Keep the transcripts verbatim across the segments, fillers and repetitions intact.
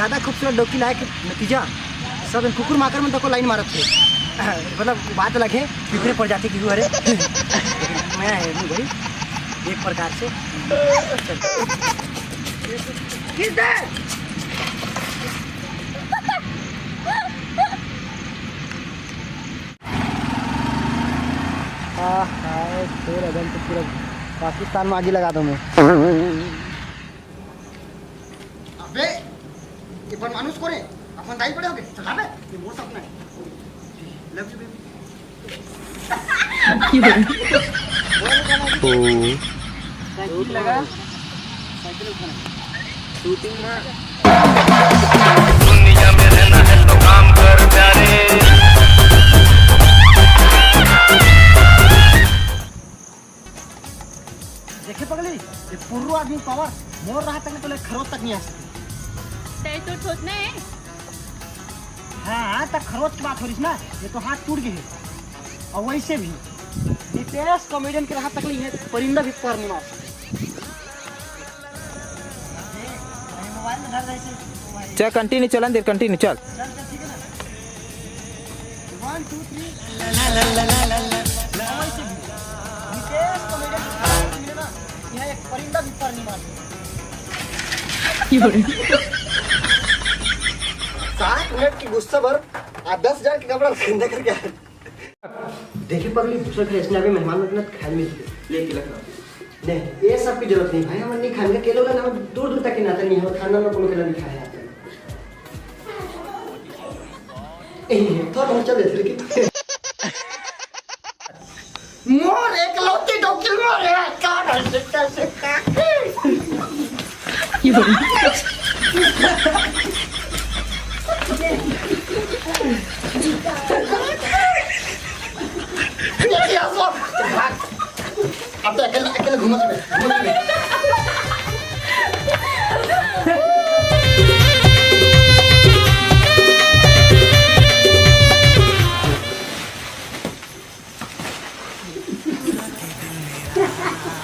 ज्यादा खूबसूरत डौकी लाए के नतीजा, सब कुकुर माकर मन तको लाइन मारत हे। मतलब, बात अलग है, पिपरे पड़ जाते कि हरे। मैं है नहीं भाई, एक प्रकार से। चल। आह, हाय, तेल अदन तो पूरा पाकिस्तान में आगी लगा दूं मैं। अबे, ये पर मानुष को रे, अपन दाई पड़े होगे। चल बे, ये मोर सपना है। Love you baby। ओ। साइकिल लगा, साइकिल उठाना। शूटिंग में। दुनिया में रहना है तो काम कर प्यारे। देखे पगली, ये पुर्रू आदमी पावर मोर रहा तक तो ले खरोच तक नहीं आ सके। तै तो ठोकना है। हाँ, हाँ, तक खरोच की बात हो रही ना, ये तो हाथ टूट गए है। और वैसे भी नितेश कॉमेडियन के रहा तक नहीं है, परिंदा भी पर नहीं मार सके। मोबाइल में धर रहे से। चल, कंटिन्यू चलन दे, कंटिन्यू चल। चल, चल, ठीक है ना? One, two, three। Nitesh comedian के साथ मिले ना, यहाँ एक परिंदा भी पर नहीं मार। सात मिनट की गुस्सा भर, आ, दस हजार का कपड़ा गंदा करके आया। देखिए पगली, दूसरा के रेस्टोरेंट में मेहमान मतलब खाए मिलते। ले, तिलक राम। नहीं, ये सब की जरूरत नहीं भाई, हम नहीं खाएंगे। के लोग ना, हम दूर दूर तक के नाते नहीं, हम खाना में कोनो के नहीं खाए आते। ए, थोड़ा बहुत चल देते लेकिन। मोर एकलौती डौकी मोर है, का है, कैसे, का? ये क्या सब? अब तो अकेले, अकेले घूमत रहे, घूमत रहे।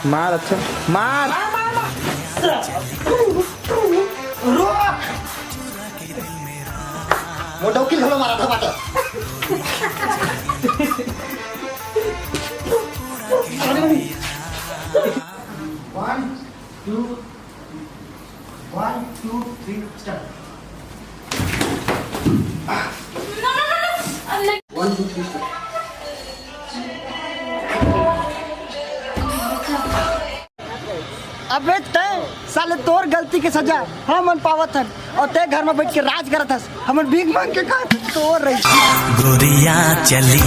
मार, अच्छा, मार। वो डौकी घलो मारा था बाटे। One, two, one, two, three, start. One, two, three, start. अबे तैं साले, तोर गलती के सजा हमन पावत हन, और तैं घर में बैठ के राज करत हस, हमन भीख मांग के खात हन, तोर रही। गोरिया चली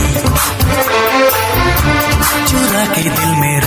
चुरा के दिल मेरा।